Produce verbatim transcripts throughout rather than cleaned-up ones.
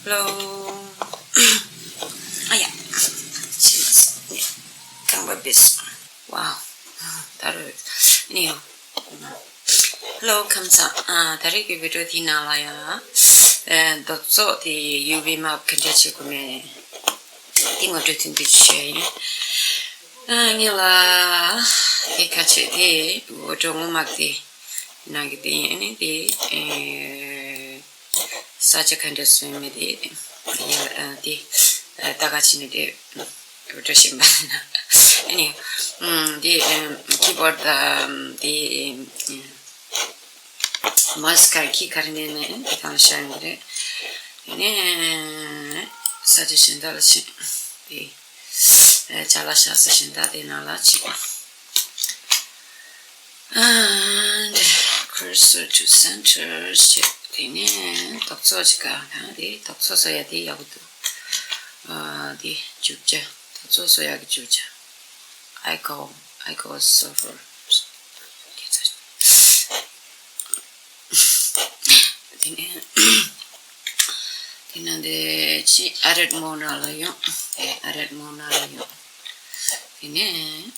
Hello. ཨ་ཡ། ཤི་མ་སོང་། ནི། ཁང་པ་བིས། Wow. ད་རུ། ནི་ཡོ། Hello, ཁམས་བཟང་། ཨ། ད་རེས་ཀྱི་བི་ཌིའོ་དེའི་ནང་ལ་ཡང་། ཨ། རྡོག་བཙོག་དེ་ཡུ་ཝི་མེབ་ག་འདྲ་བྱེད་དགོས་མེད། དེ་ངོ་སྤྲོད་ཐུང་ཐུང་ཞུ་ཡ་ཡིན། ཨ། ངེད་ལ་དེ་ཁ་ཆེ་དེ་འོ་འགྲོ་ངོ་མ་དེ་ནང་གི་དེ་ཡིན་ནི་དེ། ཨེ། ས་ཆ་ག་འདྲ་སོན་མི་དེ། ཨ། དེ། ཨ། ད་ག་ཆེ་ནི་དེ་འོ་འགྲོ་བཞིན་པ་ན། ཨ་ནི། ཨམ། དེ། ཨམ། ཀི་བོར་ཌི་དེ། མའོ་སི་ག་རེ་ཁྱི་ག་རེ་ནས་ནས་དེ་གང་ལ་བཞག་ཡོང་གི་རེད། དེ་ནས་ས་ཆ་གཞན་དག་ལ་ཕྱིན་དེ། ཨེ། ཅ་ལག་བཞག་ས་གཞན་དག་དེ་ནང་ལ་ཕྱིན། And cursor to center བྱས། དེ་ནས་རྡོག་བཙོག་ཅིག་ག་དང་དེ་རྡོག་བཙོག་བཟོ་ཡ་དེ་ཡག་པོ་འདུག་ཨ། དེ་རྒྱུ་ཆ། རྡོག་བཙོག་བཟོ་ཡ་གི་རྒྱུ་ཆ། Alcohol, alcohol sulfur. དེ་ནས། དེ་ནས་འདི་ཅི། Edit mode ནང་ལ་ཡོང་། ཨེ། Edit mode ནང་ལ་ཡོང་། དེ་ནས་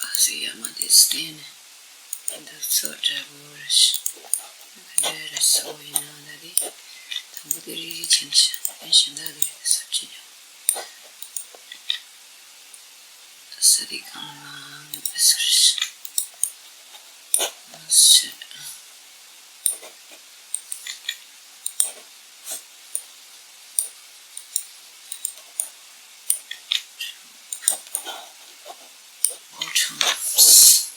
ཨ་སི་ཡ་མ་དེ་སྟེང་ནས་འདི་ཚོ་འདྲ་པོ་རེད། ག་འདྲ་རེད་སོ་ཡིན་ན་ད་དེ་དང་པོ་དེ་རིག་རིག་བྱས་ནས་ཤ་དེ་གཞན་དག་དེ་རིག་གི་ས་བྱེད་ཀྱང་། ས་རིག་གང་ལ་ནི་པེ་སར་ཤི། ཤི། Bottoms.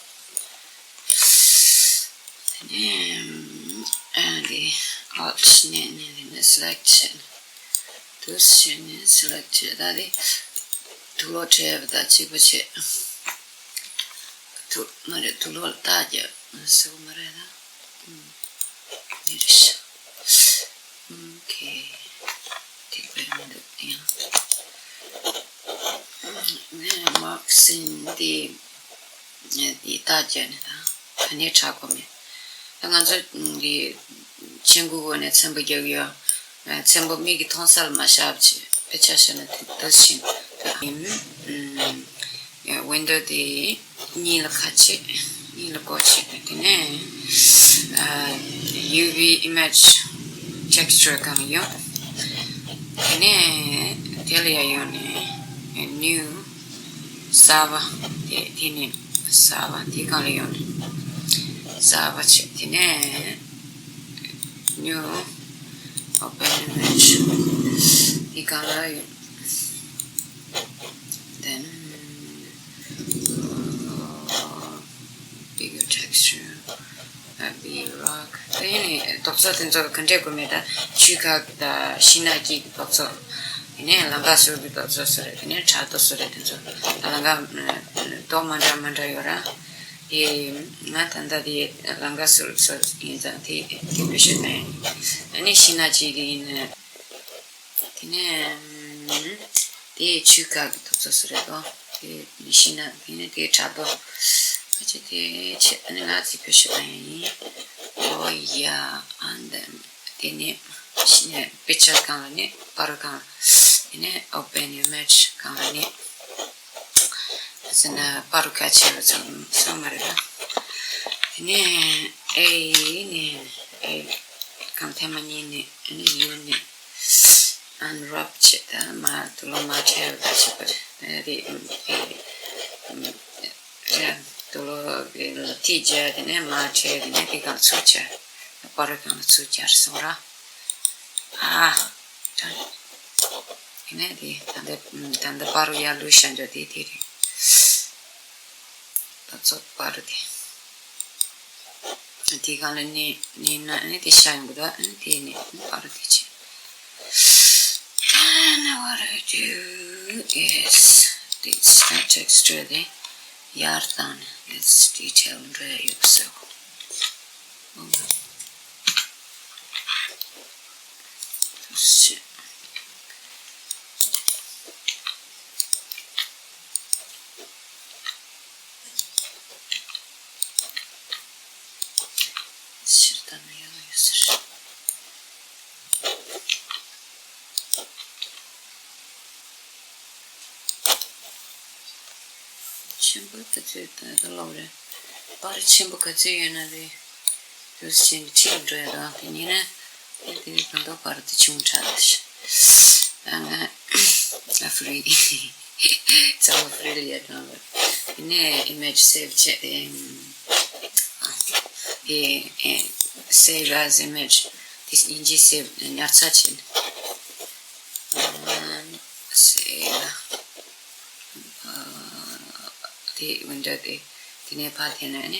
དེ་ནས་ཨ་ནི་Alt ནས་ནས་ནས་Select བྱས། དུ་བྱས་ནས་Select བྱས། ད་དེ་དུག་ལོག་བྲལ་བ་དང་གཅིག་པ་བྱས། དུག་མ་རེད། དུག་ལོག་ལ་རྟགས་རྒྱབ་ཟེར་བ་མ་རེད་ད། ཨུམ། འདི་རེད་ཤག་ཨུམ། ཨོ་ཁེ། འགྲིག་པའི་མི་འདུག་ཡང་། ནས་མར་ཀི་སིན་འདི། འདི་རྟགས་རྒྱབ་ནས་ད་ག་ནས་དྲག་གོ་མེད། ད་ང་ཚོ་འདི་མཆན་འགོད་སྒོ་ནས་ཚན་པ་རྒྱག་ཡོད། ཚན་པ་མིག་གིས་མཐོང་ས་ལ་མ་བཞག་པ་བྱས། དཔེ་ཆ་བཞག་ན་དེ་འདུག་ཕྱིན། ད་ཡིན། ཨུམ། ཝིན་ཌོ་དེ་གཉིས་ལ་ཁ་ཕྱེ། གཉིས་ལ་སྒོ་ཕྱེ། དེ་ནས་ཨ། ཡུ་ཝི་ཨི་མེཇ་ཊེག་སི་ཅར་སྒང་ཡོང་། དེ་ནས་དེ་ལ་ཡར་ཡོང་ནས་ནིའུ་གསར་པ་དེ། དེ་ནས་གསར་པ་དེ་སྒང་ལ་ཡོང་ནས་གསར་པ་བྱས། དེ་ནས་ནིའུ་ཨོ་པན་ཨི་མེཇ། དེ་སྒང་ལ་ཡོང་། Then, uh, bigger texture, uh, be rock. ད་ཡིན་ནའི་རྡོག་རྡོག་དེ་ཚོ་ག་འདྲས་དགོས་མེད། ད་ཆུ་ཁ་དང་ཤིང་ནགས་དཀྱིལ་གྱི་རྡོག་རྡོག་ཡིན་ནའི་ལམ་ཁ་ཟུར་གྱི་རྡོག་རྡོག་བཟོ་རེད། དེ་ནས་བྲག་རྡོ་བཟོ་རེད། དེ་ཚོ་ད་ལམ་ཁ་རྡོ་མ་འདྲ་མ་འདྲ་ཡོད་ར། དེ་ང་ད་ལྟ་དེ་ལམ་ཁ་ཟུར་བཟོ་ཡིན་ཙང་དེ་དེ་བེད་སྤྱོད་གཏོང་ཡིན། ཨ་ནི་ཤིང་ནགས་དཀྱིལ་གྱི་ཡིན་ན། དེ་ནས་དེ་ཆུ་ཁ་གི་རྡོག་རྡོག་བཟོ་རེད་དོ། དེ་ཤིང་ནགས། དེ་ནས་དེ་བྲག་རྡོ། ཨ་ཅེ་དེ་ཆེ། ཨ་ནི་ང་ཚོས་བེད་སྤྱོད་གཏོང་ཡ་ཡིན། ཨོ་ཡ། ཨ་འདམ། དེ་ནས་དཔེ་ཆ་སྒང་ལ་ནི་པར་སྒང་ལ། དེ་ནས་ཨོ་པན་ཨི་མེཇ་སྒང་ལ་ནི། ཟེར་ན་པར་གལ་ཆེ་བ་ཚང་སོང་མ་རེད་ལ། དེ་ནས་ཨེ་ནས་ཨེ་གང་ཐེངས་མ་གཉིས་ནས་ཨེ་ནས་ཡུ་ནས། ཨན་རབ་བྱེད། ད་མ་དུག་ལོག་མ་བྲལ་བ་བྱེད་པ་རེད། དེ་རེད། དུག་ལོག་གི་ལ་ཐིག་བརྒྱབ། དེ་ནས་མ་བྲལ། དེ་ནས་དེ་གང་ཚུར་བྱ། པར་གང་ཚུར་བྱ་སོང་ར། ཨ། དེ་ནས་དེ་ད་ལྟ་ད་ལྟ་པར་ཡར་ལུས་བཞག་འཇོག་དེ་དེ་རེད། ད་ཚོད་པར་དེ། དེ་གང་ལ་ནི་ནི་ན་ནི་དེ་ཤ་ཡོང་གི་འདུག་ཨ་ནི་དེ་ནི་ཨ་ནི་པར་དེ་ཆེ། Then what I do is this texture དེ་ཡར་བཏང་ནས། It's detail འགྲོ་ཡ་ཡོད་ས་གོ། ཨོ། ཤི། ཕྱིར་བཏང་ན་ཡག་ཡོད་ས་རེད། ཆེན་པོ་ག་ཚོད་ད་ད་ལོག་རེད། པར་ཆེན་པོ་ག་ཚོད་ཡོད་ན་རེད། དུས་ཆེན་གྱི་ཁྲིད་འགྲོ་ཡ་དང་དེ་ཉིན་ནས་དེ་དེ་གང་ལྟར་པར་དུ་ཆུང་དྲགས་ཤིག་ད་ང་ཨ་ཧྥི་རི་ཚང་མ་ཧྥི་རི་ལ་ཡ་དང་ལ་དེ་ནས་ཨི་མེ་ཇི་སེབ་བྱས་ཏེ་ཨེ་ཨེ་སེབ་ཨེ་ཛི་ཨི་མེ་ཇི་དེ་དབྱིན་ཇི་སེབ་ཉར་ཚགས་བྱས་ནས་སེབ། དེ་ཝིན་ཌོ་དེ་དེ་ནས་ཕར་འཐེན་ནས་ནི་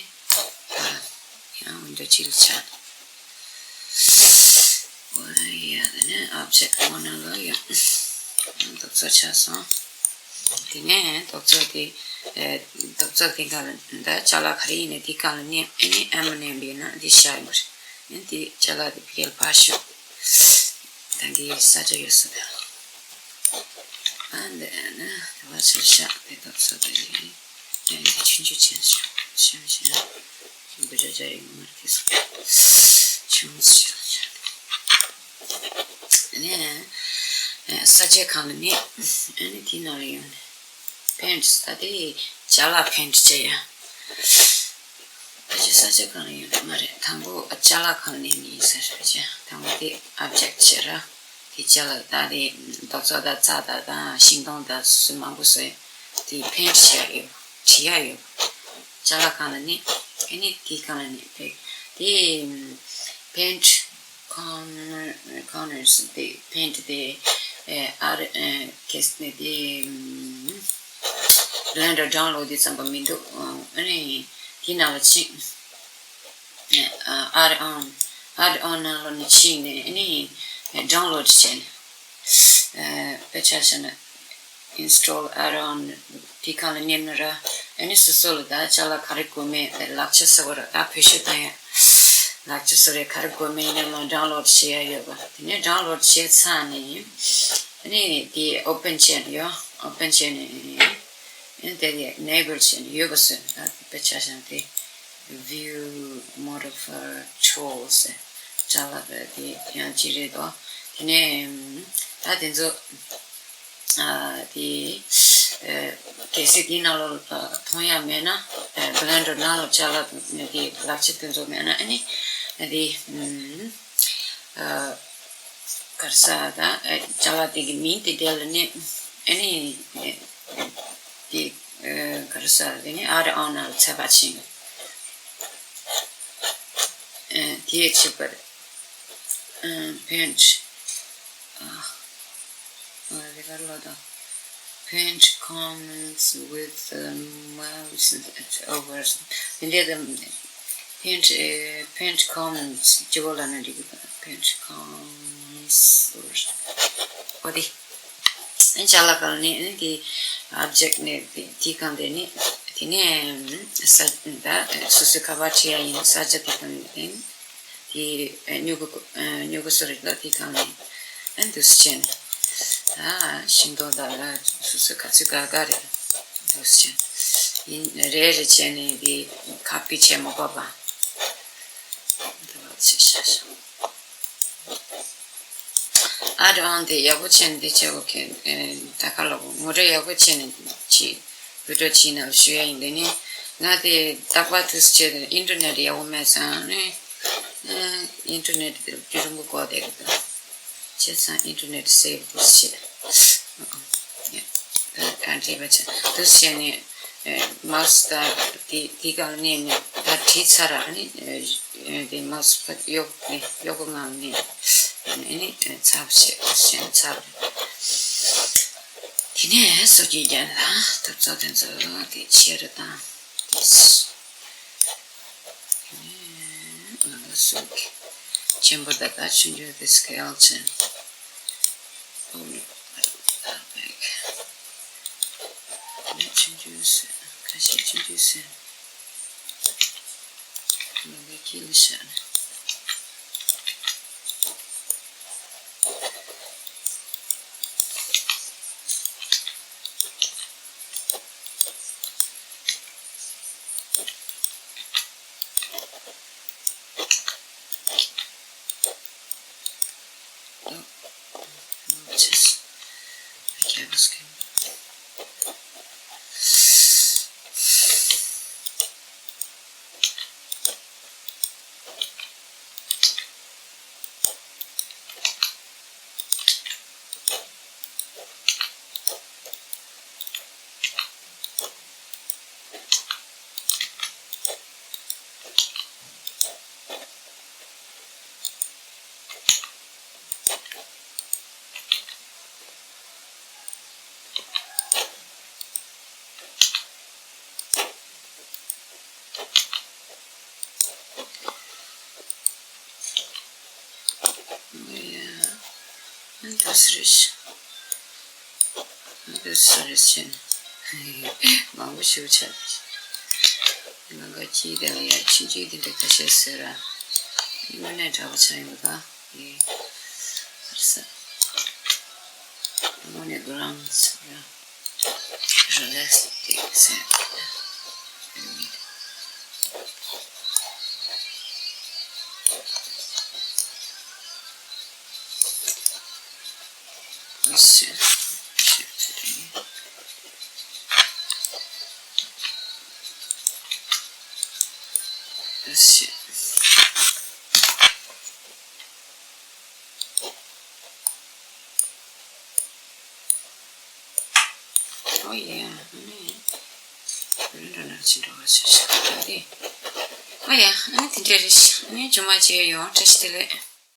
ཡང་ཝིན་ཌོ་གཅིག་ལ་ཆགས། འོ་ཡ་དེ་ནས་ཨོབ་ཇེག་ཊི་ནང་ལ་ཡང་རྡོག་རྩ་ཆགས་སོང་། དེ་ནས་རྡོག་རྩ་དེ་རྡོག་རྩ་དེ་ག་ལ་འདི་ཅ་ལག་ག་རེ་ཡིན་ནས་དེ་ག་ལ་ནི་ཨ་ནི་ཨ་མ་ནས་འབད་ན་འདི་ཤ་ཡིན་པ་རེད། ཨ་ནི་དེ་ཅ་ལག་དེ་ཕ་གིར་ཕར་ཞོག་ད་འདི་ས་ཆ་ཡོད་ས་དེ། ཨ་འདི་ནི་དེ་བ་ཆུ་ཤ་དེ་ཏོག་ཙམ་དེ་ཡིན། ཨ་འདི་ཆུང་ཆུང་ཆེན་ཆུང་ཆུང་ཆེན་འབུ་ཅ་ཅ་ཡིན་མར་གྱི་སོ་ཆུང་ཆུང་ཆུང་། ཨ་ནི་ཨ་ས་ཆ་གང་ལ་ནི་ཨ་ནི་དེ་ནང་ལ་ཡོང་ནས་པེན་ཊི་ད་དེ་ཅ་ལག་པེན་ཊི་བྱེད་ཡ། ད་ཅི་ས་ཆ་གང་ལ་ཡོད་མ་རེད། དང་པོ་ཅ་ལག་གང་ལ་ནས་མི་ཡིན་ཟེར་བྱས། དང་པོ་དེ་ཨོབ་ཇེག་ཊི་བྱས་ར། དེ་ཅ་ལག་ད་དེ་རྡོག་རྩ་དང་རྩྭ་དང་དང་ཤིང་སྡོང་དང་སོ་སོ་མང་པོ་བཟོས་དེ་པེན་ཊི་བྱས་ཡོད། བྲིས་ཡ་ཡོད། ཅ་ལག་གང་ལ་ནི་ཨ་ནི་དེ་གང་ལ་ནི་དེ་དེ་པེན་ཊི་ཁོན་ནར་ཁོན་ནར་སི་དེ་པེན་ཊི་དེ་ཨ་ཨར་ཨ་ཁེ་སི་ནི་དེ་བྷི་ལེན་ཌར་ཌའུན་ལོཌ་དེ་ཙམ་པ་མི་འདུག་ཨ་ནི་དེ་ནང་ལ་ཕྱིན། ཨ་ཨར་ཨོན། ཨར་ཨོན་ནང་ལོགས་ནས་ཕྱིན་ནས་ཨ་ནི་ཌའུན་ལོཌ་བྱས་ནས། ཨ་དཔེ་ཆ་བཞག་ན་ཨིན་སི་ཊོལ་ཨར་ཨོན་དེ་གང་ལ་མནན་ན་ར། ཨ་ནི་སོ་སོ་ལ་ད་ཅ་ལག་ག་རེ་དགོས་མེད་དེ་ལག་ཆ་ཟེར་བ་ར་ད་བེད་སྤྱོད་བཏང་ཡ། ལག་ཆ་ཟེར་བའི་ག་རེ་དགོས་མེད་ཡིན་ན་མ་ཌའུན་ལོཌ་བྱེད་ཡ་ཡོད་པ། དེ་ནས་ཌའུན་ལོཌ་བྱས་ཚར་ནས་ཨ་ནི་དེ་ཨོ་པན་བྱས་ནས་ཡོད། ཨོ་པན་བྱས་ནས་ཨ་ནི་དེ་ཨེ་ནེ་བལ་བྱས་ནས་ཡོད་པ་བཟོས། ད་དཔེ་ཆ་བཞག་ན་དེ། View modifier tools ཅ་ལག་དེ་ཡང་ཅི་རེད་དོ། དེ་ནས་ད་དེ་ཚོ་ཨ་དེ་ཨ་གལ་སྲིད་དེ་ནང་ལོགས་ལ་མཐོང་ཡ་མེད་ན་ཨ་བྷི་ལེན་ཌར་ནང་ལ་ཅ་ལག་དེ་ལག་ཆ་དེ་ཚོ་མེད་ན་ཨ་ནི་དེ་ཨ་ག་རེ་ཟེར་ད་ཅ་ལག་དེ་གི་མིང་དེ་དེ་ལ་ནི་ཨ་ནི། དེ་ག་རེ་ཟེར་དེ་ནི་ཨར་ཨོན་ནང་ཚད་པ་ཕྱིན། དེའི་ཕྱི་པར་པེན་ཊི་རེ་གར་ལོ་དང་པེན་ཊི་ཁོ་མེན་ཊི་ཝིད་མའོ་སི་ཨོ་ཝར་དེ་འདྲའི་དང་པེན་ཊི་པེན་ཊི་ཁོ་མེན་ཊི་སྤྱི་བོ་ལ་ན་འགྲིག་གི་དང་པེན་ཊི་ཁོ་མེན་ཊི་ཨོ་ཝར་ཨོ་དེ། ཅ་ལག་གང་ནས་ནི་དེ་ཨོབ་ཇེག་ཊི་ནས་དེ་དེ་གང་དེ་ནི་དེ་ནས་ས་ད་སོ་སོའི་ཁ་པར་བྲིས་ཡ་ཡིན་ས་ཆ་དེ་གང་ནས་དེ་སྨྱུ་གུ་སྨྱུ་གུ་སོ་རེད་ལ་དེ་གང་ནས་ཨ་འདུག་སེ་བྱས་ནས་ད་ཤིང་སྡོང་དང་ལ་སོ་སོའི་ག་ཚོད་ག་ག་རེད་འདུག་སེ་བྱས་ནས་ཡིན་རེ་རེ་བྱས་ནས་དེ་ཁ་པི་བྱས་མ་དགོས་པ་འདུག་སེ་བྱས། ཨ་རང་དེ་ཡག་པོ་བྱས་ནས་དེ་བྱས་ཨོ་ཁེ། ད་ག་ལ་ངོ་སྤྲོད་ཡག་པོ་བྱས་ནས་ཅི་བི་ཌིའོ་ཅིག་ནང་ཞུ་ཡ་ཡིན། དེ་ནི་ང་དེ་རྟག་པར་དུས་བྱས་ཏེ་ཨིན་ཊར་ནེཊ་ཡག་པོ་མེད་ཙང་ནི་ཨིན་ཊར་ནེཊ་དེ་རུ་རུང་པོ་གོ་བསྡད་གི་འདུག་བྱས་ཙང་ཨིན་ཊར་ནེཊ་སེབ་དུས་བྱས། ད་ག་འདྲེས་པ་བྱས་དུས་བྱས་ནས། མའོ་སི་ད་དེ་དེ་གང་ནས་ནས་ད་བྲིས་ཚར་ར་ནི་དེ་མའོ་སི་གཡོག་གཡོག་པོ་ངང་ནས་ནི་ཚབ་བྱེད་བྱེད་ཚར། དེ་ནས་སོ་སྐྱེ་རྒྱན་དང་ཐབ་ཚང་དེ་ཚོ་དེ་ཆེ་རུ་བཏང་། ང་ལ་སོ་སྐྱེ་ཆེན་པོ་དང་ཆུང་ཆུང་དེ་སྐེལ་ཆེན། ཆུང་ཆུང་ཟེར། ཁ་ཤས་ཆུང་ཆུང་ཟེར། ལོ་གའི་དཀྱིལ་ལ་བཞག་ནས། Oh, notice. Okay, I was going. འདི་སུ་རེད། འདི་སུ་རེད་ཟེར་ན། མང་པོ་ཞིག་ཆགས། ང་ག་ཅི་དེ་ལ་ཡ་ཆུང་ཆུང་དེ་འདྲ་ཁ་ཤས་ཟེར་ར། དངོས་གནས་འདྲ་པོ་ཆགས་ཡོད་པ། ཨེ། ཧར་ས། དངོས་གནས་དགོད་རང་ཚོ་ཡ། རོ་ལེགས་སི་ཏིག་ཟེར། ཨ་ཤེ། ཤེ་ཤེ། ཨ་ཤེ། ཨོ་ཡ། ཨ་ནི། རིན་འགྲོ་ན་ཅི་འགྲོ་བ་ཞིག་ཞིག་རེད། ཨོ་ཡ། ཨ་ནི་དེ་འདྲ་རེད། ཨ་ནི་ཇུ་མ་བྱས་ཡོང་། བཀྲ་ཤིས་བདེ་ལེགས།